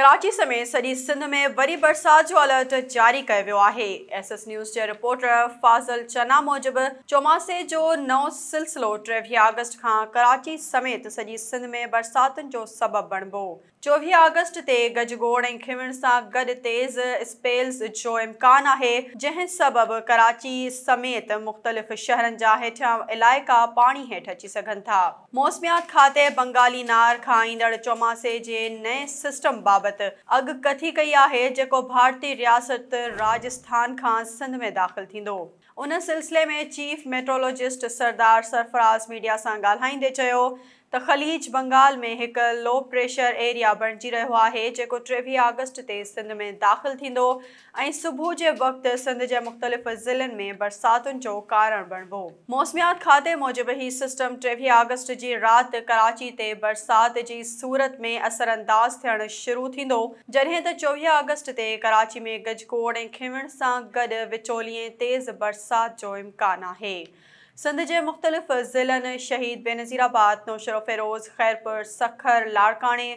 ڪراچي سميت سڄي سنڌ ۾ وري برسات جو الرٽ جاري ڪيو ويو آهي. ايس ايس نيوز جي رپورٽر فاضل چنا موجب چوماسي جو نئون سلسلو 23 آگسٽ کان ڪراچي سميت سڄي سنڌ ۾ برساتن جو سبب بڻبو. 24 آگسٽ تي گجگوڙ ۽ کنوڻ سان گڏ تيز اسپيلز جو امڪان آهي، جنهن سبب ڪراچي سميت مختلف شهرن جا هيٺيان علائقا پاڻي هيٺ اچي سگهن ٿا. موسميات کاتي بنگالي نار کان ايندڙ چوماسي جي نئين سسٽم بابت اڳڪٿي ڪئي آهي، جيڪو ڀارتي رياست راجسٿان کان سنڌ ۾ داخل ٿيندو. ان سلسلي ۾ chief meteorologist Sardar Sarfraz media سان ڳالهائيندي چيو ته خليج بنگال ۾ هڪ لو پريشر ايريا بڻجي رهيو آهي، جيڪو 23 آگسٽ تي سنڌ ۾ داخل ٿيندو ۽ صبح جي وقت سنڌ جي مختلف ضلعن ۾ برساتن جو ڪارڻ بڻبو. موسميات کاتي موجب هي سسٽم 23 آگسٽ جي رات ڪراچي تي برسات جي صورت ۾ اثرانداز ٿيڻ شروع ٿيندو، جڏهن ته 24 آگسٽ تي ڪراچي ۾ گجگوڙ ۽ کنوڻ سان گڏ وچولي ۽ تيز برسات جو امڪان آهي. سنڌ جي مختلف ضلعن شهيد بينظير آباد، نوشهروفيروز، خيرپور، سکر، لاڙڪاڻي،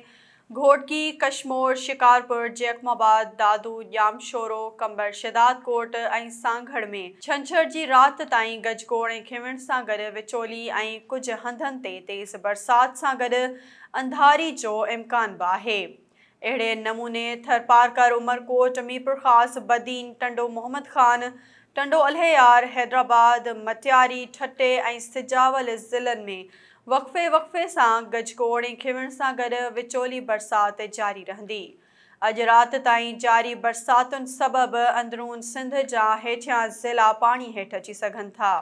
گهوٽڪي، ڪشمور، شڪارپور، جيڪب آباد، دادو، ڄامشورو، قمبر شهدادڪوٽ ۽ سانگهڙ ۾ ڇنڇر جي رات تائين گجگوڙ ۽ کنوڻ سان گڏ وچولي ۽ ڪجهه هنڌن تي تيز برسات سان گڏ انڌاري جو امڪان به آهي. اهڙي نموني ٿرپارڪر، عمرڪوٽ، ميرپورخاص، بدين، ٽنڊو محمد خان، ٽنڊو الهيار، حيدرآباد، مٽياري، ٺٽي ۽ سجاول ضلعن ۾ وقفي وقفي سان گجگوڙ ۽ کنوڻ سان گڏ وچولي برسات جاري رهندي. اڄ رات تائين جاري برساتن سبب اندرون سنڌ جا هيٺيان ضلعا پاڻي هيٺ اچي سگهن ٿا.